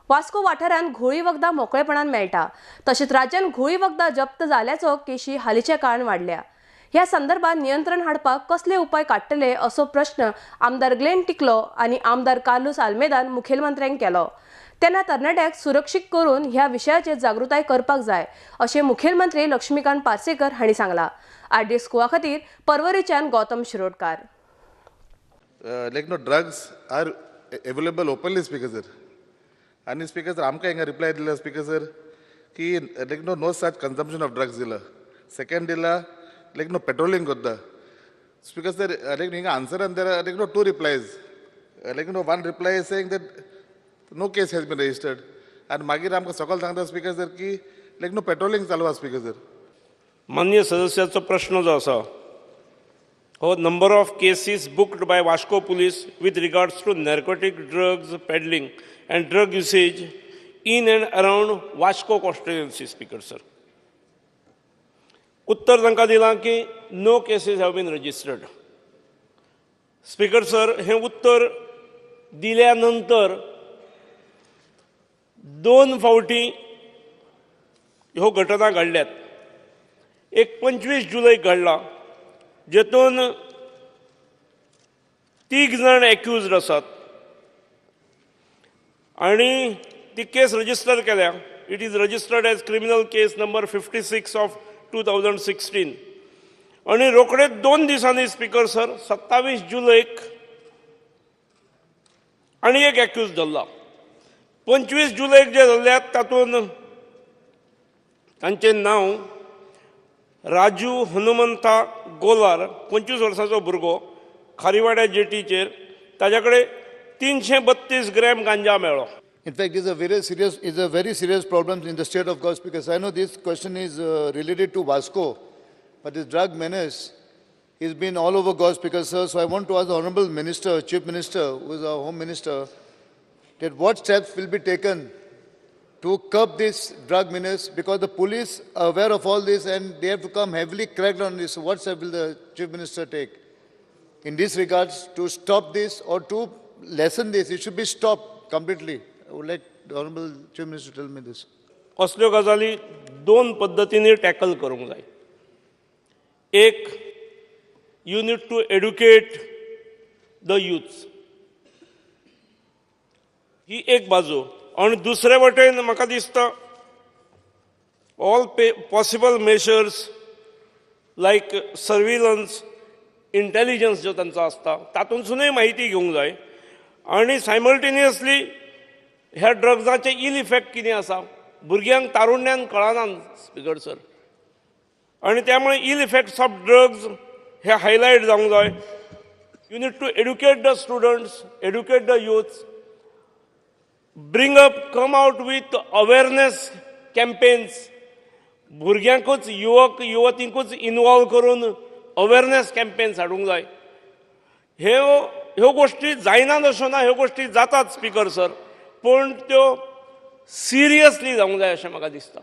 वास्को वाठारांत घोळी वखदां मोकळेपणान मेळटा. तशेंच राज्यान घोळी वखदां जप्त जाल्याचो केशी हालींच्या काळान वाडल्या. ह्या संदर्भात नियंत्रण हाडपाक कसले उपाय काडटले असो प्रश्न आमदार ग्लेन टिकलो आनी आमदार कार्लूस आल्मेदान मुखेलमंत्र्यांक केलो. तेन्ना तरणाट्याक सुरक्षीत करून ह्या विशयाचेर जागृताय करपाक जाय अशें मुखेलमंत्री लक्ष्मीकांत पार्सेकर हांणी सांगलां. आरडी स्कुवा खातीर पर्वरीच्यान Gautam Shirodkar. Like no drugs are available openly speaker sir. आनी स्पीकर सर आमकां हिंगा रिप्लाय दिला स्पीकर सर की like no no such consumption of drugs दिला. सेकंड दिला लायक नो पेट्रोलिंग करता स्पीकर सर. लायक हिंगा आन्सरान there are like no two replies. Like no one reply is saying that no case has been registered आनी मागीर आमकां सकयल सांगता स्पीकर सर की लायक नो पेट्रोलिंग चालू आसा स्पीकर सर. मान्य सदस्याचो प्रश्न जो आसा हो number of cases booked by Vasco police with regards to narcotic drugs peddling and drug usage in and around Vasco constituency speaker sir. उत्तर तांकां दिलां की no cases have been registered. Speaker sir, हें उत्तर दिल्या नंतर दोन फावटी ह्यो घटना घडल्यात. एक 25 जुलैक घडला जेतून 3 जाण एक्युज्ड आसात आनी ती केस रजिस्टर केल्या. It is registered as criminal case number 56 of 2016. आनी रोखडेच 2 दिसांनी स्पीकर सर 27 जुलैक आनी एक एक्युज धरला. 25 जुलैक जे धरल्यात तातूंत तांचें नांव राजू हनुमंता गोलार, 25 वर्सांचो भुरगो, खारीवाड्या जेटीचेर ताज्या कडेन 332 ग्रॅम गांजा मेळ्ळो. In fact, it's a very serious problem in the state of Goa, because I know this question is related to Vasco, but this drug menace has been all over Goa, Speaker sir. So I want to ask the Honorable Minister, Chief Minister, who is our Home Minister, that what steps will be taken to curb this drug menace, because the police are aware of all this and they have to come heavily cracked on this. So what step will the Chief Minister take in this regards to stop this or to lessen this? It should be stopped completely. I would like the Honorable Chief Minister to tell me this. असल्यो गजाली 2 पद्दतींनी tackle करूंक जाय. एक, you need to educate the youth, ही एक बाजू. आनी दुसरे वटेन म्हाका दिसता all possible measures like surveillance, intelligence जो तांचो आसता तातूंतसूनय म्हायती घेवंक जाय. आनी सायमल्टेनियसली ह्या ड्रग्साचे इल इफेक्ट कितें आसा भुरग्यांक तारुण्यांक कळना स्पीकर सर. आनी त्यामुळे इल इफेक्ट्स ऑफ ड्रग्ज हे हायलायट जावंक जाय. You need to educate the students, educate the youths, bring up, come out with awareness campaigns. भुरग्यांकूच, युवक युवतींकूच इनवॉल्व करून अवेरनेस कॅम्पेन्स हाडूंक जाय. ह्यो गोश्टी जायनात अश्यो ना, ह्यो गोश्टी जातात स्पीकर सर, पूण त्यो सिरियसली जावंक जाय अशें म्हाका दिसता.